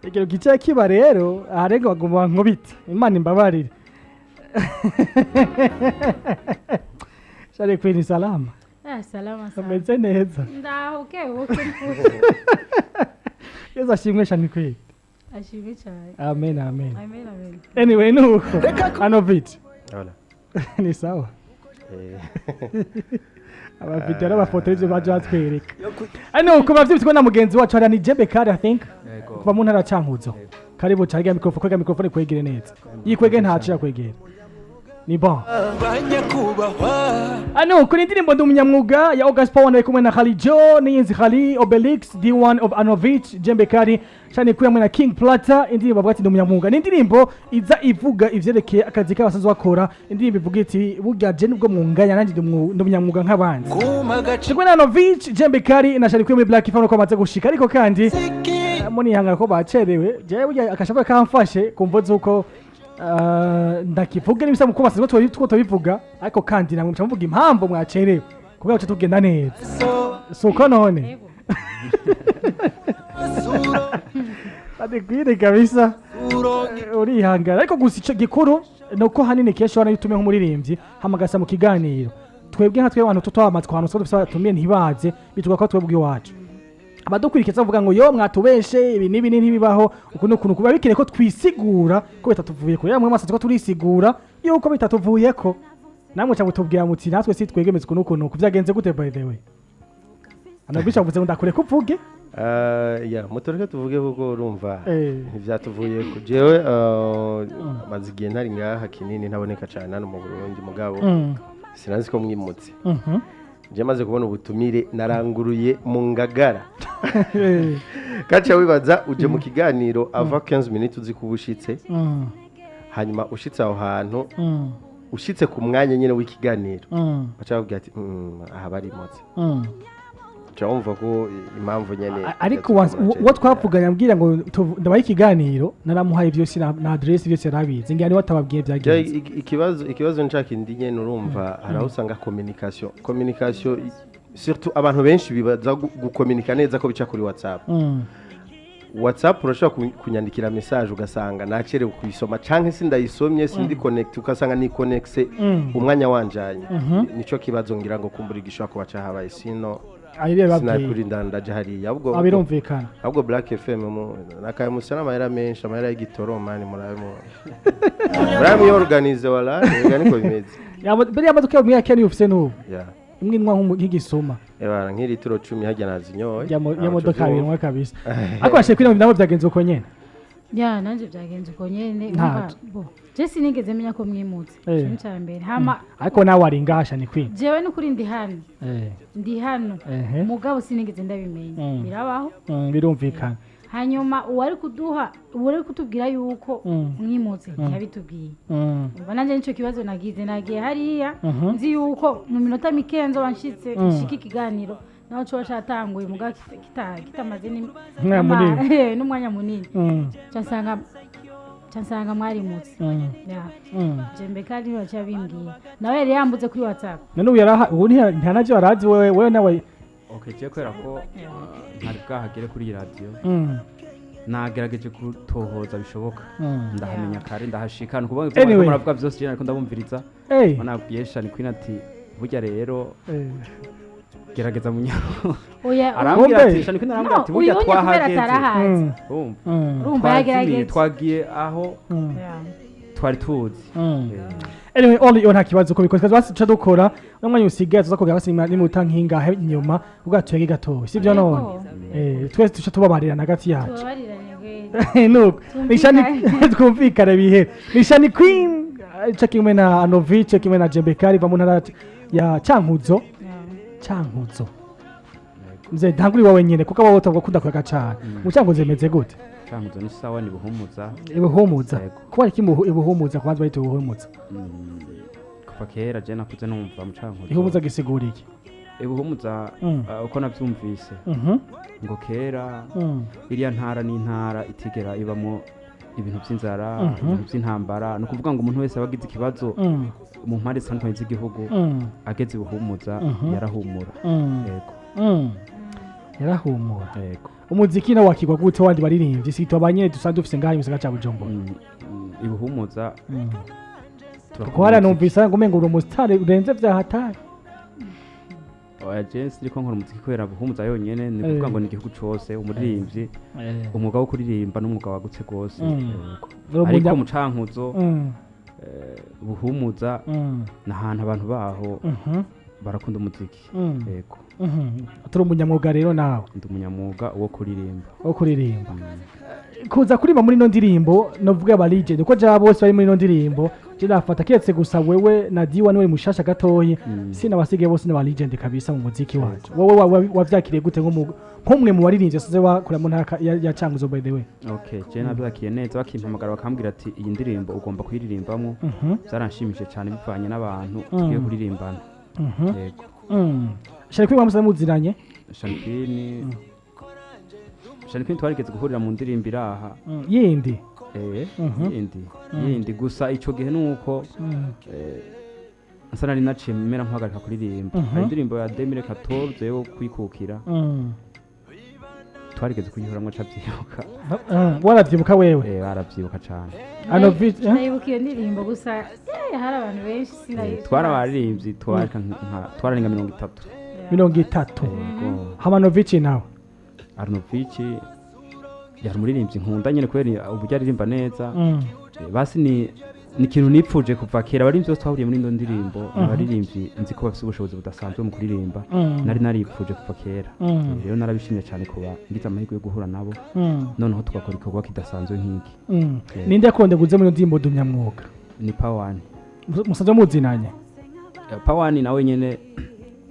Ikintu gice kiba rero aharenga baguma nkubita, Imana imbabarire. Shani Queen, salama? Ah, salama sana. Ameze neza? Ndaho ke uke. Yesu ashimwe, Shani Queen. Ashimwe cyane. Amen, amen. Amen, amen. Anyway, nuko Anovit. Hola. Ni sawa? Eh. Abavideo n'abafoto y'ivyo baje batwereka. Ano kuba vyibitswe na mugenzi wacu hariya ni Jembe Kari, I think. Yego. Kuva mu ntara ya Cankuzo. Karibu cyane, kwegera microphone, kwegera microphone, kwegere neza. Yikwege ntaco yakwegera. Ni bon. Ano kuri indirimbo Ndi Umunyamwuga ya August Power ari kumwe na Khali Joe, Niyinzi Khali, Obelix, D1 of Anovich, Jembe Kari, Shani Queen hamwe na King Plata. Indirimbo bavuga ati Ndi Umunyamwuga. Ni indirimbo iza ivuga ivyerekeye akazi k'abasanzwe bakora. Indirimbo ivuga iti burya je nubwo mwunganya nanjye ndi umunyamwuga nk'abandi. Kumwe na Anovich, Jembe Kari na Shani Queen muri Black FM ko bamaze gushika, ariko kandi munihangana ko bacerewe. Jewe burya akashavu kamfashe kumvo zuko ndakivuge n'ibisa muko basanzwe two tubivuga, ariko kandi namwe muca muvuga impamvu mwacerewe kubera uca tugenda neza, suko none. Yego. Adekwire kabisa. Urihangana, ariko gusa ico gikuru ni uko hanini kenshi ubona iyo utumiye nk'umuririmbyi hamagasa mu kiganiro, twebwe nka twebwe abantu tutamatswe ahantu usanga dufise abatumiye ntibaze, bituruka ko twebwe iwacu abadukurikiza bavuga ngo yo mwatubeshe, ibi n'ibi ntibibaho, uku n'ukuntu kuba bikeneye ko twisigura ko bitatuvuye kure. Yamwe mwese ko turisigura yuko bitatuvuye ko namwe cyangwa tubwira muti natwe si twegemeze uku n'ukuntu uku. Byagenze gute, by the way? Anabisha avuze ngo ndakure ko uvuge. Ya, mutureke tuvuge kuko urumva ntivyatuvuye ku jewe, maze igihe ntari ngaha kinini, ntaboneka cyane hano mu Burundi, mugabo sinazi ko mwimutse. Je maze kubona ubutumire naranguruye mu Ngagara. Kaca wibaza uje mu kiganiro ava 15 minutes uzi kuba ushitse, hanyuma ushitse aho hantu, ushitse ku mwanya nyine w'ikiganiro, baca bakubwira ati "Aha barimutse." Uca wumva ko impamvu nyene Ariko yatumye uwo twavuganye ambwira ngo ndabaye ikiganiro, naramuhaye byose na adresse, byose yarabizi, ngira niwe atababwiye byagenze. Ikibazo nshaka indi nyene, urumva hari aho usanga communication surtout abantu benshi bibaza gukominika neza ko bica kuri WhatsApp. WhatsApp urashobora kunyandikira message ugasanga nacerewe kuyisoma canke sindayisomye, sindi connect, ugasanga ni connecte umwanya wanjanye. Nico kibazo ngira ngo kumbura igishobora kuba cahabaye, sino Ayo babwiye. Sinakuri ndaje hariya ahubwo. Birumvikana. Ahubwo Black FM mu nakaye musana amahera menshi, amahera y'igitoro mani, murabe mu murabe muyorganize wala ega niko bimeze. Buriya modoka yo mwaka niyo ufise n'ubu imwe inywa nk'igisuma. Ebara nk'ilitiro 10 hajya nazinyoye. Ya modoka binwa kabisa, ariko bashiye kuri nabo byagenze uko nyene. Ya, nanje byagenze uko nyene. Nta- Umva, bo je sinigeze menya ko mwimutse. Ikintu cya mbere hama Ariko nawe wari ngasha ni Queen. Jewe n'ukuri ndi hano. Ndi hano. Mugabo sinigeze ndabimenya. Birabaho. Birumvikana. Hanyuma uwari kuduha, uwari kutubwira yuko mwimutse ntiyabitubwiye. Umva, nanjye nicyo kibazo nagize, nagiye hariya nzi yuko mu minota mike nzoba nshitse, nshika ikiganiro naho coba catanguye mugabo kitamaze Umwanya munini. N'umwanya munini, ca nsanga mwarimutse. Ya. Jembe kandi ntibaca bimbwiye, nawe yari yambutse kuri WhatsApp. None ubu yaraha ubu ntihanavyo arazi wewe nawe? Okay, je kubera ko ntari bwahagere kuri iyi radiyo, nagerageje gutohoza bishoboka, ndahamenya kare, ndahashika. Ni ukuvuga ngo ibyo Anyway. mwariko muravuga byose je nariko ndabumviriza. Nabwiye Shani Queen ati burya rero gerageza munyaro. Oya. Arambwira Kumbe. ati Shani Queen arambwira No, ati burya uyu unye kubera twahageze. atarahazi. Urumva Urumva twazimiye, yagerageje. twagiye aho twari tuzi. Anyway, all iyo nta kibazo uko bikoze basi tuca dukora n'umwanya usigaye tuza kugira basi nimuta nk'ingahe inyuma ubwa tuyage gatoya, sibyo? Yego. None twese tuca tubabarirana hagati yacu. Tubabarirane gwe. Nuko nishani Twumvikane. Twumvikane bihere. Nishani Queen ca kimwe na Anovice, kimwe na Jembekari va mu ntara ya Cankuzo. Cankuzo, mzee, ntanguri wawe nyene kuko abo utavuga kunda kuyaga cane. Mu Cankuzo imeze gute? Cankuzo ni sawa, ni Buhumuza. Ibuhumuza? Yego. Kuba iki Ibuhumuza kubanza bayita Ibuhumuza? Kuva kera je nakuze numva mu Cankuzo. Ibuhumuza gisigura iki? Ibuhumuza, uko navyumvise, ngo kera iriya ntara ni intara itigera ibamo ibintu by'inzara, ibintu by'intambara. Ni ukuvuga ngo umuntu wese aba agize ikibazo mu mpande zitandukanye z'igihugu, ageze Ibuhumuza yarahumura. Yego. Yarahumura. Yego. Umuziki nawe wakigwa gute wandi baririmbyi si twabanye dusanzwe dufise ngaha mu gisagara ca Bujumbura? Ibuhumuza turakunda Kuko hariya umuziki. numvise ngo umengo uri umusitari urenze vya hatari. Oya, je siriko nkora umuziki kubera Buhumuza yonyene, ni kuvuga ngo ni igihugu cose. Umuririmbyi, umwuga wo kuririmba n'umwuga wagutse rwose. Yego. Uri Ariko mu Cankuzo, Buhumuza ni ahantu abantu baho barakunda umuziki. Yego. Turi umunyamwuga rero nawe? Ndi umunyamwuga wo kuririmba. Wo kuririmba. Kuza kuririmba muri ino ndirimbo, novuga aba legend uko jaba bose bari muri ino ndirimbo, je nafata kiretse gusa wewe na Diwa niwe mushasha gatoyi, sinabasigaye bose n'aba legend kabisa mu muziki wacu. Wowe wavyakiriye gute nk'umwe mu baririmbyi asanzwe bakora mu ntara ya Cankuzo, by the way? Okay, je nabyakiye neza bakimpamagara bakambwira ati iyi ndirimbo ugomba kuyiririmbamo. Byaranshimishije cyane bivanye n'abantu tugiye kuririmbana. Yego. Shari kwiba musanzwe muziranye? Channy Queen twarigeze guhurira mu ndirimbo iraha. Yindi? Eh, yindi gusa ico gihe nuko nsa nari naciye mera nkuhagarika kuririmba. Hari indirimbo ya 2014 yo kwikukira, twarigeze kuyihuramwo, cabyibuka. Waravyibuka wewe? Eh, baravyibuka cane. Anovich, eh? Ndayibuka iyo ndirimbo gusa, hari abantu benshi sinayibuka. Twari abaririmbyi twarika twararenga 30. 30? Yego. Hamanovici nawe? Arnovic yari umuririmbyi nkunda nyene kubera uburyo aririmba neza. Basi ni ikintu nipfuje kuva kera. Abaririmbyi bose twahuriye muri ino ndirimbo ni abaririmbyi nzi ko bafise ubushobozi budasanzwe mu kuririmba. Nari naripfuje kuva kera. Rero narabishimye cyane kuba ngize amahirwe yo guhura nabo, noneho tugakora igikorwa kidasanzwe nk'iki. Ninde yakonde guze muri iyo ndirimbo Dumyamwuga? Ni Pawani. Musanzwe muzinanye? Pawani nawe nyene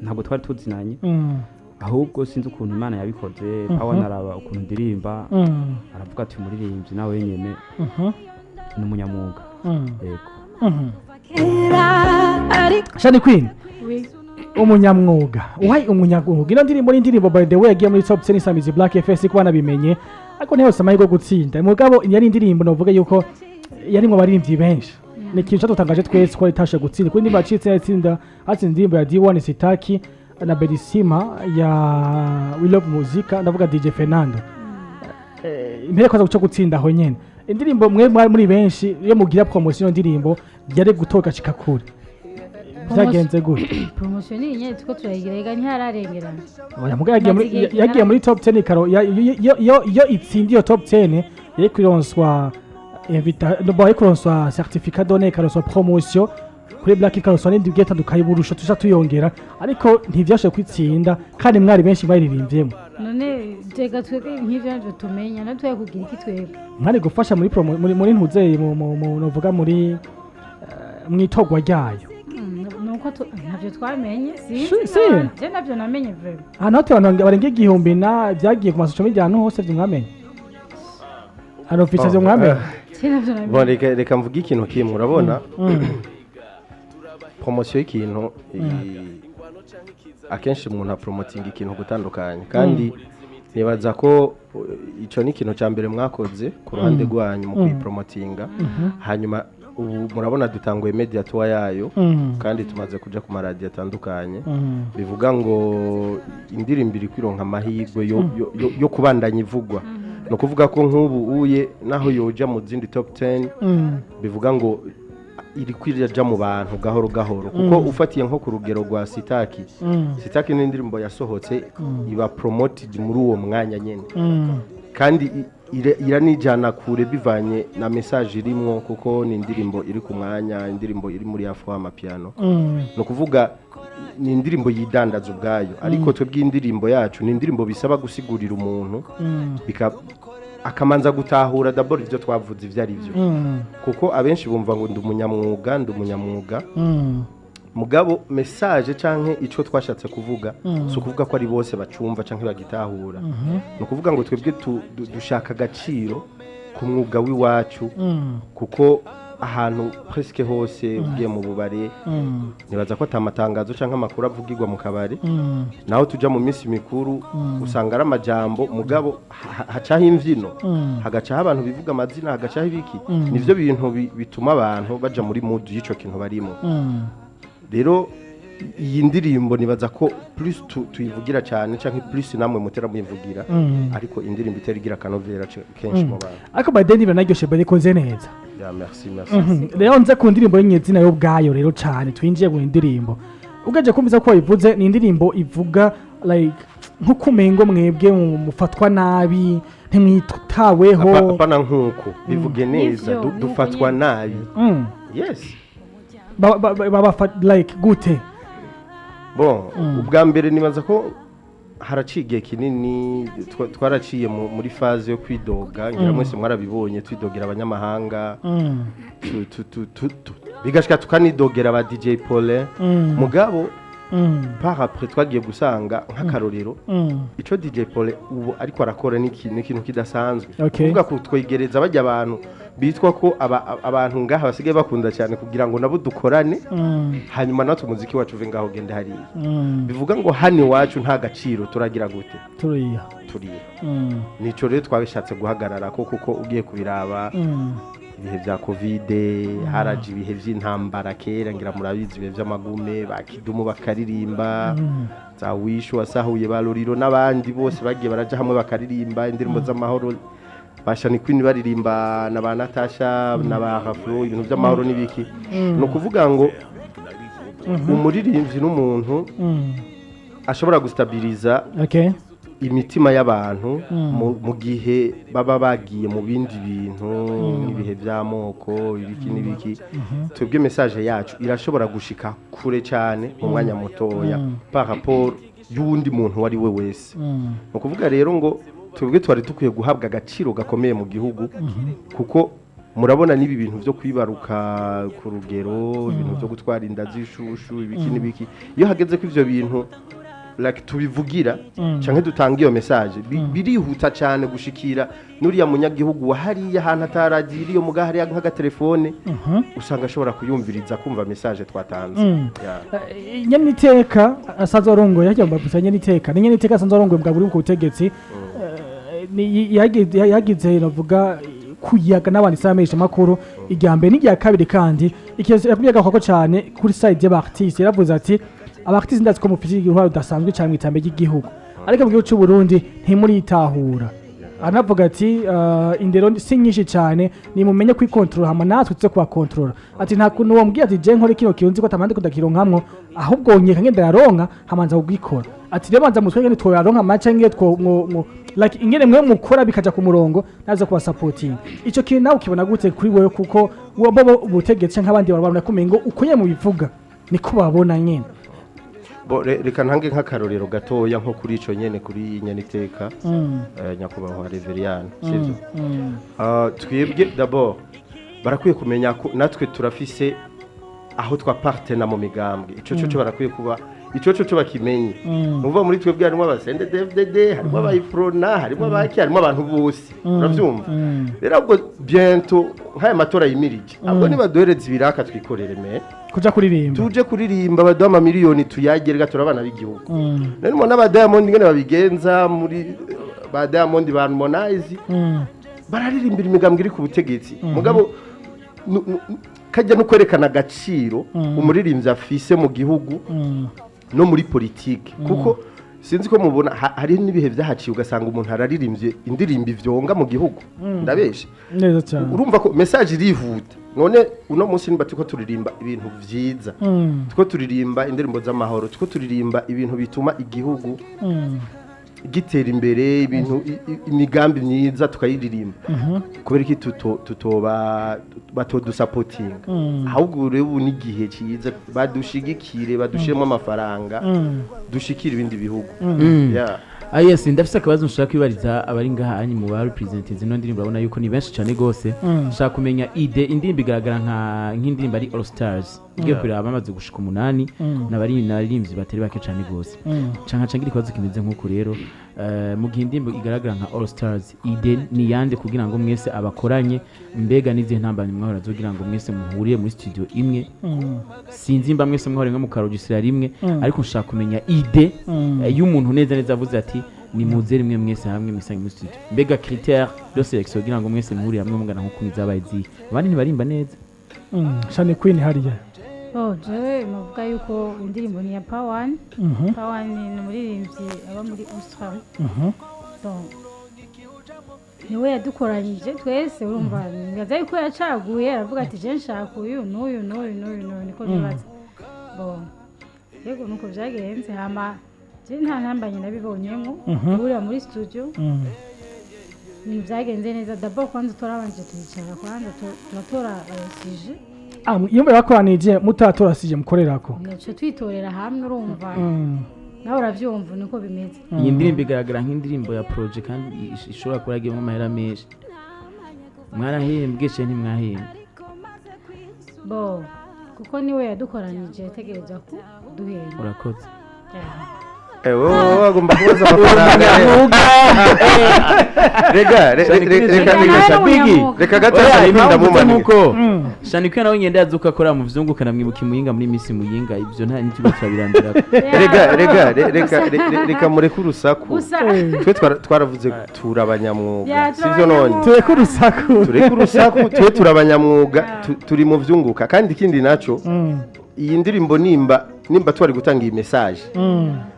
ntabwo twari tuzinanye, ahubwo sinzi ukuntu Imana yabikoze, Pawani araba ukuntu ndirimba, aravuga ati umuririmbyi nawe nyene ni umunyamwuga. Yego. Shani Queen, Oui. umunyamwuga, why umunyamwuga? Ino ndirimbo ni indirimbo, by the way, yagiye muri top 10 Samizi Black FS kuba nabimenye, ariko ntiyose amahirwe yo gutsinda. Mugabo yari indirimbo novuga yuko yarimwo abaririmbyi benshi, ni ikintu cyadutangaje twese ko itashe gutsinda, kuko indirimbo yacitse yatsinda, hatsinze indirimbo ya D1 Sitaki na Berisima ya We Love Muzika, ndavuga DJ Fernando. Impere kwaza guca gutsinda aho nyene indirimbo mwe mwari muri benshi, iyo mugira promotion iyo ndirimbo yari gutoka shika kure. Byagenze gute? Promotion ni nyene tuko turayigira, ega ntihararengerana. Oya, muga yagiye muri Maze igihe yagiye muri top 10 karo iyo itsinda iyo top 10 yari kuronswa invita no boy, kuronswa certificat d'honneur, ikaronswa promotion kuri Black, ikaronswa n'indi bigiye bitandukanye, burusho tuja tuyongera, ariko ntivyashoboye kwitsinda kandi mwari benshi bayiririmvyemo. None tega twebwe nk'ivyo navyo tumenya no twe kugira iki twebwe? Mwari gufasha muri promo, muri ntuzeye mu novuga muri mwitogwa ryayo. Nuko ntavyo twamenye. Si- Sinzi. Si. Je navyo namenye vraiment. Ahantu hose abantu barenga 1000 na byagiye ku ma social media, ahantu hose vyo mwamenye hano mfise vyo mwamenye. Je navyo namenye. Bon, reka mvuge ikintu kimwe. Urabona, promotion y'ikintu akenshi umuntu apromotinga ikintu gutandukanye, kandi nibaza ko ico ni ikintu cya mbere mwakoze ku ruhande rwanyu mu kuyipromotinga. Hanyuma ubu murabona dutanguye media tour yayo, kandi tumaze kuja ku maradiyo atandukanye. Bivuga ngo indirimbo iri kwironka amahirwe yo kubandanya ivugwa. Ni ukuvuga ko nk'ubu uye naho yoja mu zindi top 10, bivuga ngo iri kwiraja mu bantu gahoro gahoro, kuko ufatiye nko ku rugero rwa Sitaki, Sitaki ni indirimbo yasohotse iba promoted muri uwo mwanya nyene, kandi iranijana kure bivanye na message irimwo, kuko ni indirimbo iri ku mwanya, indirimbo iri muri afro amapiano. Ni ukuvuga ni indirimbo yidandaza ubwayo. Ariko twebwe indirimbo yacu ni indirimbo bisaba gusigurira umuntu, akamanza gutahura d'abord ibyo twavuze ibyo ari byo, kuko abenshi bumva ngo ndi umunyamwuga, ndi umunyamwuga, mugabo message canke ico twashatse kuvuga si ukuvuga ko ari bose bacumva canke bagitahura. Ni ukuvuga ngo twebwe dushaka agaciro ku mwuga w'iwacu, kuko ahantu presque hose ugiye mu bubare, nibaza ko atamatangazo canke amakuru avugirwa mu kabari. Naho tuja mu minsi mikuru usanga ari amajambo, mugabo hacaho imvyino, hagacaho abantu bivuga amazina, hagacaho ibiki. Nivyo bintu bituma abantu baja muri mood y'ico kintu barimo. Rero Iyi ndirimbo nibaza ko plus tuyivugira cyane canke plus namwe mutera muyivugira, ariko indirimbo itera igira akanovera kenshi mu bantu. Ariko by then biranaryoshe, by ikoze neza. Ya, merci, merci. Rero nze ku ndirimbo y'inyezina yo ubwayo rero cyane, twinjiye mu ndirimbo. Ugeje kumviza ko wayivuze, ni indirimbo ivuga like nkuko umengo mwebwe mufatwa nabi, ntimwitaweho. Apana nkuko bivuge neza. Nivyo, nuko Dufatwa nyene. nabi. Yes. Like gute? Bon, ubwa mbere nibaza ko haraciye igihe kinini twaraciye muri phase yo kwidoga, ngira mwese mwarabibonye, twidogera abanyamahanga, bigashika tukanidogera ba DJ Paulin. Mugabo par après twagiye gusanga, nk'akarorero, ico DJ Paulin ubu ariko arakora ni ikintu kidasanzwe. Kuvuga kutwegereza bajya abantu bitwa ko abantu ngaha basigaye bakunda cyane, kugira ngo nabo dukorane, hanyuma natwe umuziki wacu uve ngaho ugende hariya. Bivuga ngo hano iwacu nta gaciro turagira gute? Turiya. Turiya. Nico rero twabishatse guhagarara ko, kuko ugiye kubiraba, ibihe bya Covid haraje, ibihe by'intambara kera ngira murabizi, ibihe by'amagume, ba Kidumu bakaririmba, za Wishu wasahuye, ba Roriro n'abandi bose bagiye baraja hamwe bakaririmba indirimbo z'amahoro, ba Shani Queen baririmba na ba Natasha na ba Raflo, ibintu by'amahoro n'ibiki. Ni ukuvuga ngo umuririmbyi n'umuntu ashobora gustabiriza imitima y'abantu mu gihe baba bagiye mu bindi bintu nk'ibihe by'amoko, ibiki n'ibiki. Twebwe message yacu irashobora gushika kure cyane mu mwanya mutoya par rapport y'uwundi muntu uwo ari we wese. Ni ukuvuga rero ngo twebwe twari dukwiye guhabwa agaciro gakomeye mu gihugu, kuko murabona n'ibi bintu byo kwibaruka ku rugero, ibintu byo gutwara inda z'ishushu, ibiki n'ibiki. Iyo hageze ko ivyo bintu like tubivugira canke dutanga iyo message, birihuta cyane gushikira nuriya munyagihugu wa hariya ahantu ataragira iyo muga hariya nk'agatelefone, usanga ashobora kuyumviriza, kumva message twatanze. Yeah. Nyeniteka asanzwe arongoye hajya mbabutsa, nyeniteka ni nyeniteka asanzwe arongoye bwa buri ku butegetsi. Yagize navuga kuyaga n'abandi isamenyesha makuru irya mbere n'irya kabiri, kandi ikibazo yakumye gakoko cyane kuri side y'aba artiste. Yaravuze ati: "Aba artiste ndazi ko mufite uruhare rudasanzwe cyane mu iterambere ry'igihugu, ariko mu gihugu cy'u Burundi ntimuritahura." Anavuga ati indero si nyinshi cyane, nimumenye kwikontorora hama natwe tuze kubakontorora. Ati nta kuntu wambwiye ati je nkore kino kintu nzi ko atamande kudakironkamwo, ahubwo nkeka ngenda yaronka hamanza kugikora. Ati rero banza mutwege nitwoyaronka maca ngiye two mwo like ingene mwe mukora bikaja ku murongo, naza kubasapotinga. Ico kintu nawe ukibona gute kuri wewe? Kuko wo bo ubutegetsi nk'abandi barabona kumengo uko nyene mubivuga niko babona nyene. Bo, reka ntange nk'akarorero gatoya nko kuri ico nyene, kuri nyeniteka nyakubahwa Reverien, sivyo? Twebwe d'abord barakwiye kumenya ko natwe turafise aho twapartena mu migambwe. Ico cyo barakwiye kuba ico cyo bakimenye. Nuvuga muri twebwe harimo aba CNDD-FDD, harimo aba Uprona, harimo abaki, harimo abantu bose, uravyumva? Rero ahubwo bientôt nk'aya matora yimirije, ahubwo nibaduhereza ibiraka twikorere me kuja kuririmba. Tuje kuririmba, baduha amamiliyoni tuyagerega, turabana b'igihugu. Rero mubona ba Diamond ingene babigenza, muri ba Diamond, ba Harmonize, bararirimbira imigambwe iri ku butegetsi. Mugabo kajya no kwerekana agaciro umuririmbyi afise mu gihugu no muri politike, kuko sinzi ko mubona hari n'ibihe byahaciye ugasanga umuntu araririmbye indirimbo ivyonga mu gihugu. Ndabeshe? Neza cyane. Urumva ko message irihuta. None uno munsi niba turiko turirimba ibintu vyiza, turiko turirimba indirimbo z'amahoro, turiko turirimba ibintu bituma igihugu gitera imbere, ibintu imigambi myiza tukayiririmba, kubera iki tutoba batodusapotinga? Ahubwo rero ubu n'igihe cyiza badushigikire, badushiremo amafaranga, dushikire ibindi bihugu. Yeah. Ah yes, ndafise akabazo nshaka kwibariza abari ngaha anyi mu ba represent zino ndirimbo. Urabona yuko ni benshi cyane gose. Nshaka kumenya idée. Indirimbo igaragara nka nk'indirimbo ari All Stars, ugiye kureba bamaze gushika 8, n'abari n'abaririmbyi batari bake cyane gose. Canka cangira ikibazo kimeze nk'uku rero, mu gihe indirimbo igaragara nka All Stars, idée ni yande kugira ngo mwese abakoranye? Mbega n'izihe ntambamyi mwahora kugira ngo mwese muhuriye muri studio imwe? Sinzi mba mwese mwahora nko mu karogisira rimwe, ariko nshaka kumenya idée y'umuntu neza neza avuze ati nimuze rimwe mwese hamwe mwisange muri studio. Mbega critère de sélection kugira ngo mwese muhurire hamwe mungana nk'uko zabaye zihe? Abandi ntibarimba neza. Shani Queen hariya. Oh, jewe muvuga yuko indirimbo ni ya Pawan. Pawan ni umuririmbyi aba muri Australia. Donc niwe yadukoranyije twese, urumva nibaza yuko yacaguye aravuga ati je nshaka uyu n'uyu n'uyu n'uyu n'uyu, niko nibaza. Bon, yego nuko byagenze. Hama je nta ntambanye nabibonyemo, duhurira muri studio, ibintu byagenze neza. D'abord kwanza turabanje turicara, kwanza turatora sujet. Ah, iyo bakoranije mutatora sujet mukorerako? Tuca twitorera hamwe, urumva nawe uravyumva niko bimeze. Iyi ndirimbo igaragara nk'indirimbo ya projet kandi ishobora kuba yagiyemo amahera menshi. Mwarahembwe canke ntimwahembwe? Bo kuko niwe yadukoranije yategerezwa kuduhemba. Urakoze. Yeah. Wowe wagomba kubaza amafaranga. Rega reka Reka reka nawe Biggie, n'umunyamwuga. reka gato. Oya, Shani impamvu mvuze ndamumanike. nuko Shani Queen nawe ngenda yazuka akora mu vyunguka namwibuka imuyinga muri Miss Muyinga, ivyo nta n'ikigo turabirandira. Rega rega reka reka mureke urusaku. Gusa Twe twaravuze turi abanyamwuga, Ya, sivyo none? turabanyamwuga. Tureke urusaku. Tureke urusaku, twe turi abanyamwuga, turi mu vyunguka. Kandi ikindi naco, iyi ndirimbo nimba twari gutanga iyi message,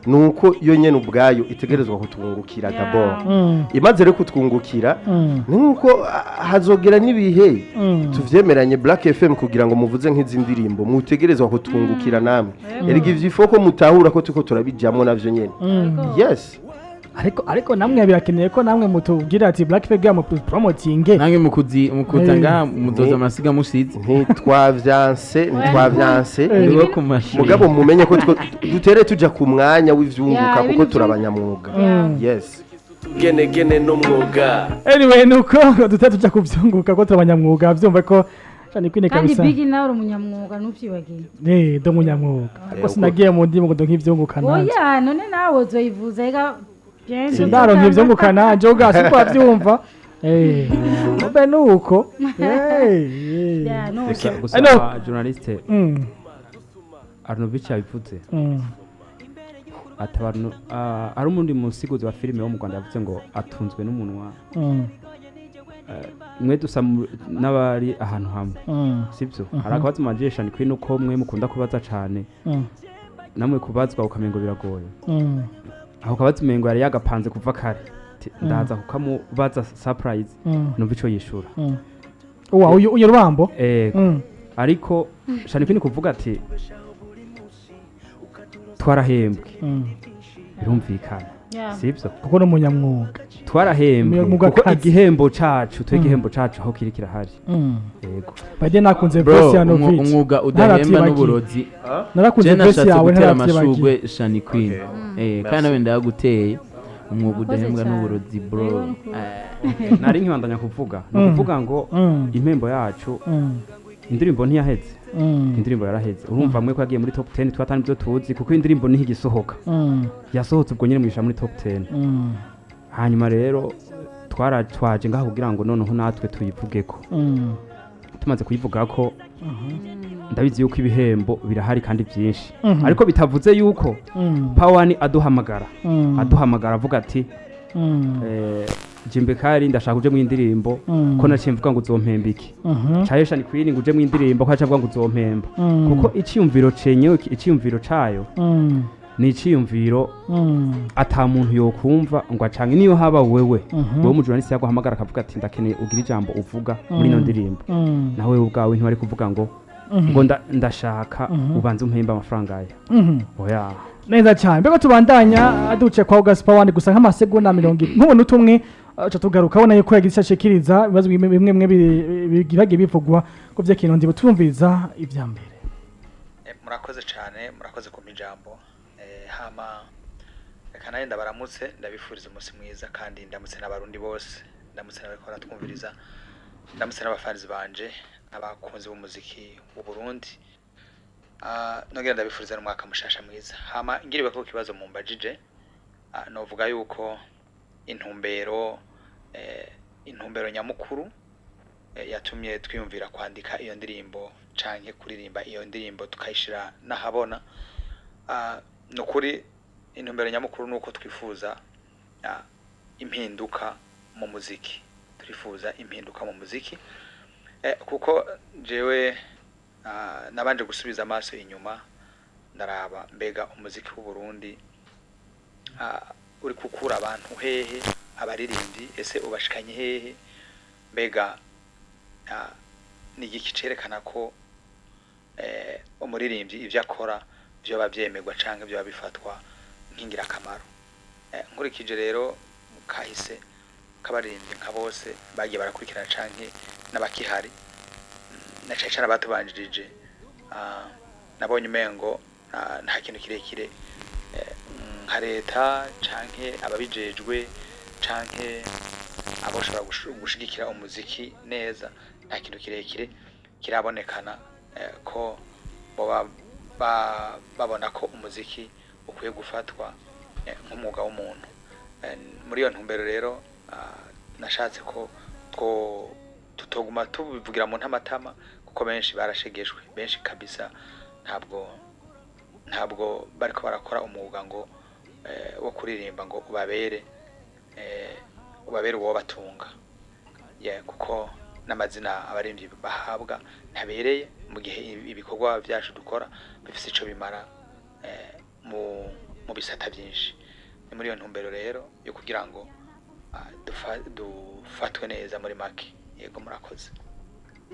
nuko yo nyene ubwayo itegerezwa kutwungukira d'abord. Imaze rero kutwungukira, ni nkuko hazogera n'ibihe tuvyemeranye Black FM kugira ngo muvuze nk'izi ndirimbo mutegerezwa kutwungukira namwe. Erega ivyo ifo ko mutahura ko turiko turabijamwo navyo nyene, yes. Ariko namwe birakeneye ko namwe mutubwira ati Black Flag mu promoting. Nange mukuzi mukuza ngaha muzoza amasiga musize. Ntitwavyanse. Nibo ku mashuri. Mugabo mumenye ko dutere tuja ku mwanya w'ivyunguka, Ya, kuko ibintu turi abanyamwuga, yes. Genegene n'umwuga. Anyway, nuko dute tuja kuvyunguka ko turi abanyamwuga, vyumva ko Shani Queen Kandi kabisa. Big nawe uri umunyamwuga, ntuvyibagiye. Eh, ndo munyamwuga, ariko sinagiye mu ndimi ngo ndonke ivyunguka nanje. Oya, none nawe uzoyivuza ega bien. Sindaronka ivyunguka nanje ubwa siko wavyumva. Eh, mbe nuko eh. Ya, no. Gusa gusa Ano. Journaliste Arnovich yabivuze ati abantu ari umundi musiguzi wa filime wo mu Rwanda yavuze ngo atunzwe n'umunwa. Mwe dusa n'abari ahantu hamwe, sibyo? Hari akabazo manje Shani Queen, uko mwe mukunda kubaza cane, namwe kubazwa ukamengo biragoye. Aho kabazo umengo yari yagapanze kuva kare. Ati, ndaza kukamubaza surprise, numva ico yishura. Uwa uyu rubambo? Eh. Ariko Shani Queen kuvuga ati twarahembwe, birumvikana, sibyo? Kuko ni umunyamwuga. Twarahembwe Umunyamwuga kuko kazi. igihembo cacu twe, igihembo cacu aho kiri kirahari, yego. Bajye nakunze Bro, verse ya Novich. umwuga udahemba Ntaravyibagiye. n'uburozi. Narakunze Je verse nashatse yawe, gutera ntaravyibagiye. amashurwe Shani Queen. Eh, kandi nawe ndaguteye. Umwuga Urakoze udahembwa cyane. n'uburozi, bro. Yego, nukuri. Nari nkibandanya kuvuga, ni ukuvuga ngo impembo yacu, indirimbo ntiyaheze, indirimbo yaraheze. Urumva mwe ko yagiye muri top 10, twatani ibyo tuzi kuko indirimbo niho igisohoka, yasohotse ubwo nyine mwisha muri top 10. Hanyuma rero twaje ngaho kugira ngo noneho natwe tuyivugeko. Tumaze kuyivugako, ndabizi yuko ibihembo birahari kandi byinshi, ariko bitavuze yuko Pawani aduhamagara, aduhamagara avuga ati Jimbekari, ndashaka uje mu indirimbo, ko naciye mvuga ngo uzompemba iki, cayo Shani Queen ngo uje mu indirimbo, ko aca avuga ngo uzompemba, kuko iciyumviro cenyewe, iciyumviro cayo ni iciyumviro ata muntu yokumva ngo acange. Niyo haba wewe, wewe umujournaliste yaguhamagara akavuga ati ndakeneye ugira ijambo uvuga muri ino ndirimbo, nawe ubwawe ntiwari kuvuga ngo ndashaka ubanze umpembe amafaranga aya, oya. Neza cyane. Mbega tubandanya duce kwa August Power gusa nk'amasegonda 40 nk'ubuntu tumwe, uca tugaruka ubona yuko yagize icyo ashikiriza ibibazo bimwe bimwe byagiye bivugwa ko vyekintu ndibo tumviriza ivya mbere. Murakoze cyane, murakoze kumpa ijambo. Hama reka nanjye ndabaramutse, ndabifuriza umunsi mwiza, kandi ndamutse n'abarundi bose, ndamutse n'abariko baratwumviriza, ndamutse n'abafanizi banje, abakunzi b'umuziki w'u Burundi. Nongera ndabifuriza n'umwaka mushasha mwiza. Hama ngiriwe ko kibazo mumbajije, novuga yuko intumbero nyamukuru yatumye twiyumvira kwandika iyo ndirimbo canke kuririmba iyo ndirimbo tukayishira n'ahabona, nukuri intumbero nyamukuru nuko twifuza impinduka mu muziki. Turifuza impinduka mu muziki, kuko jewe Nabanje gusubiza amaso inyuma, ndaraba mbega umuziki w'u Burundi uri gukura abantu hehe, abaririmbyi ese ubashikanye hehe, mbega ni igiki cerekana ko umuririmbyi ivyo akora vyoba vyemerwa canke vyoba bifatwa nk'ingirakamaro. Nkurikije rero kahise k'abaririmbyi nka bose bagiye barakurikirana canke n'abakihari, na cane cane abatubanjirije, nabonye umengo nta kintu kirekire nka leta canke ababijejwe canke aboshobora gushigikira umuziki neza, nta kintu kirekire kirabonekana ko boba babona ko umuziki ukwiye gufatwa nk'umwuga w'umuntu. Muri iyo ntumbero rero, nashatse ko two tutoguma tubivugira mu ntamatama, kuko benshi barashegeshwe, benshi kabisa ntabwo bariko barakora umwuga ngo wo kuririmba ngo ubabere uwo batunga, yeah, kuko n'amazina abaririmbyi bahabwa ntabereye mu gihe ibikorwa vyacu dukora bifise ico bimara mu bisata vyinshi. Ni muri iyo ntumbero rero yo kugira ngo dufatwe neza muri make. Yego, murakoze.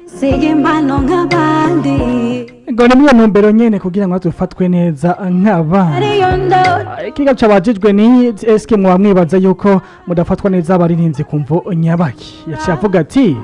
Siga impano nk'abandi. Ngo ni muri iyo ntumbero nyene kugira ngo dufatwe neza nk'abandi. Ariyo ndo. Ikiga cabajijwe ni eske mwaba mwibaza yuko mudafatwa neza abaririmbyi kumvo nyabaki, yaciye avuga ati